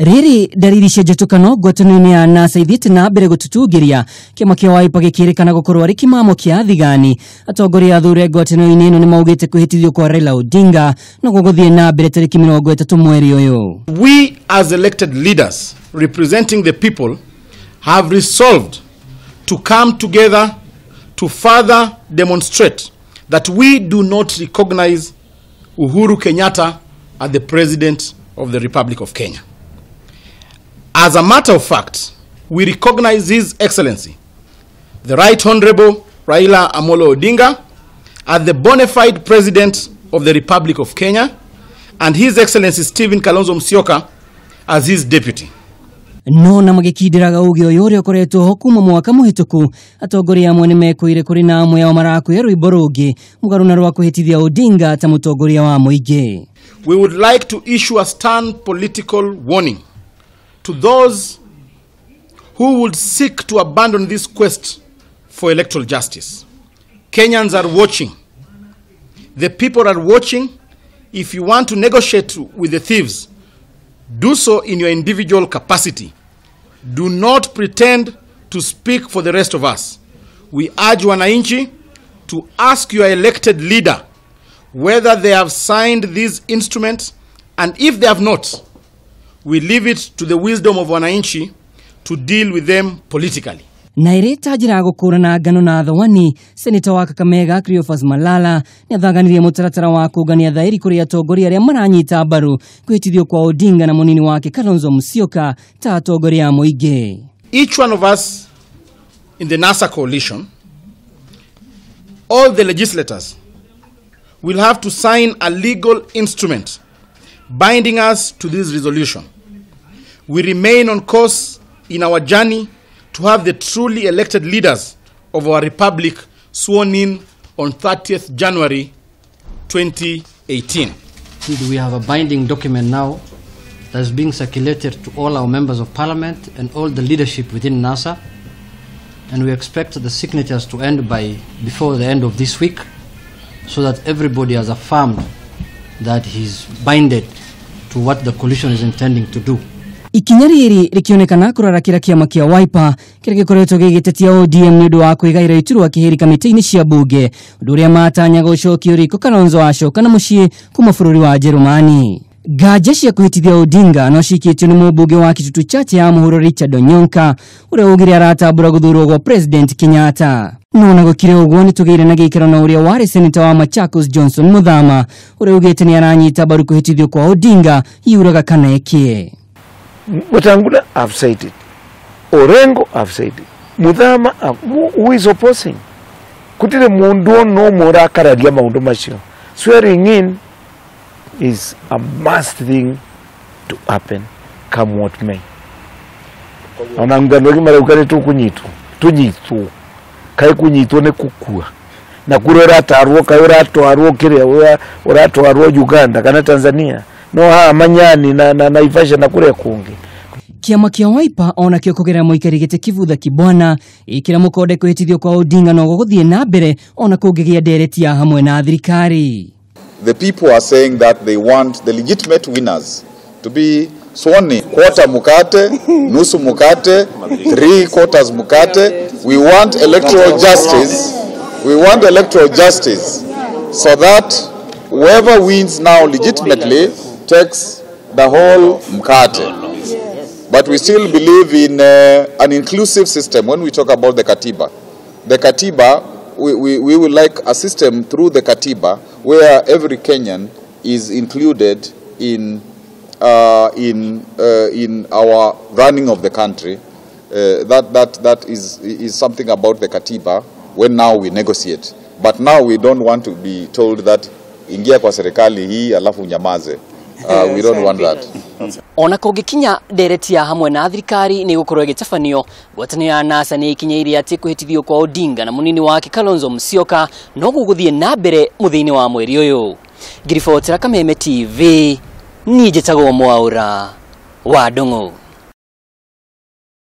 Rĩrĩ ndariri cia njatũkano ngwatanĩro-inĩ ya NASA ithiĩte na mbere gũtutungiria kĩama kĩa Wiper gĩkĩrĩkana gũkorwo arĩ kĩmamo kĩa thigani. Atongoria athure ngwatanĩro-inĩ ĩno nĩ maugĩte kwĩhĩtithio kwa Raila Odinga no gũgũthiĩ na mbere tarĩki 30 mweri ũyũ. We as elected leaders representing the people have resolved to come together to further demonstrate that we do not recognize Uhuru Kenyatta as the President of the Republic of Kenya. As a matter of fact, we recognize His Excellency, the Right Honorable Raila Amolo Odinga, as the bona fide President of the Republic of Kenya, and His Excellency Stephen Kalonzo Musyoka as his deputy. No na magĩkindĩraga uge ũyũ ũrĩa ũkoretwo ho kuma mwaka mũhĩtũku, atongoria amwe nĩmekũire kũrĩ na amwe ao marakwĩra rwĩmbo rũngĩ mũgarũ na rwa kwĩhĩtithia Odinga ta mũtongoria wa mũingĩ. We would like to issue a stern political warning to those who would seek to abandon this quest for electoral justice. Kenyans are watching. The people are watching. If you want to negotiate with the thieves, do so in your individual capacity. Do not pretend to speak for the rest of us. We urge wananchi to ask your elected leader whether they have signed this instrument, and if they have not, we leave it to the wisdom of wananchi to deal with them politically. Na ĩrĩ ta njĩra ya gũkũrana ngano na thawani, seneta wa Kakamega Cleophas Malala nĩathaganirie mũtaratara wa kũngania thaĩri kũrĩ atongoria arĩa maranyita mbaru kwĩhĩtithio kwa Odinga na mũnini wake Kalonzo Musyoka ta atongoria a mũingĩ. Each one of us in the NASA coalition, all the legislators, will have to sign a legal instrument binding us to this resolution. We remain on course in our journey to have the truly elected leaders of our republic sworn in on 30th January 2018. We have a binding document now that is being circulated to all our members of parliament and all the leadership within NASA, and we expect the signatures to end by before the end of this week, so that everybody has affirmed that he's binded to what the coalition is intending to do. Ikinya rĩrĩ rĩkĩonekana kũrarakĩra kĩama kĩa Wiper kĩrĩa gĩkoretwo gĩgĩtetia ODM nĩ ũndũ wa kwĩgaĩra iturwa kĩhĩri kamĩtĩ-inĩ cia bunge, ũndũ ũrĩa matanyaga ũcokio riko Kalonzo acoka na mũciĩ kuma bũrũri wa Jerumani. Nganja cia kwĩhĩtithia Odinga no cikĩtio nĩ mũmbunge wa Kitutu Chache ya mũhuro Richard Onyonka ũrĩa ugire aratambũra gũthurwo gwa President Kenyatta. No na gũkĩrĩ ũguo nĩtũgĩire na gĩikaro na ũrĩa warĩ seneta wa Machakos Johnson Muthama ũrĩa ugĩte nĩ aranyita mbaru kwĩhĩtithio kwa Odinga yuraga kana ĩkĩe. Wetangula, I've said it. Orengo, I've said it. Muthama, who is opposing? Kutire mundu no mora kararia maundu macio. Swearing in is a must thing to happen, come what may. Ona ngano marauka ni tukunyitwo, tunyitwo. Kai kunyitwo ni kukua. Na kure uratarwo, kai uratwarwo kiria, uratwarwo Uganda kana Tanzania. No ha manyani na Naivasha na kure kungi. Kĩama kĩa Wiper ona kĩo kũgerera mũikari gĩtĩ Kivutha Kibwana ĩkĩra mũkonde kwĩhĩtithio kwa Odinga no gũgũthiĩ na mbere ona kũngĩgĩa ndereti ya hamwe na thirikari. The people are saying that they want the legitimate winners to be sworn in. Quarter mukate, nusu mukate, 3/4 mukate. We want electoral justice. We want electoral justice so that whoever wins now legitimately takes the whole mkate. But we still believe in an inclusive system. When we talk about the Katiba, we would like a system through the Katiba where every Kenyan is included in our running of the country. That is something about the Katiba when now we negotiate. But now we don't want to be told that ingia kwa serikali hii alafu nyamaze. We don't want that. Ona kũngĩkinya ndereti ya hamwe na thirikari nĩ gũkorwo ĩgĩtabanio, ngwatanĩro ya NASA nĩ ĩkinyĩire atĩ kwĩhĩtithio kwa Odinga na mũnini wake Kalonzo Musyoka no gũgũthiĩ na mbere mũthia-inĩ wa mweri ũyũ. Ngiribotera Kameme TV, niĩ njĩtagwo Mwaura wa Ndung'u.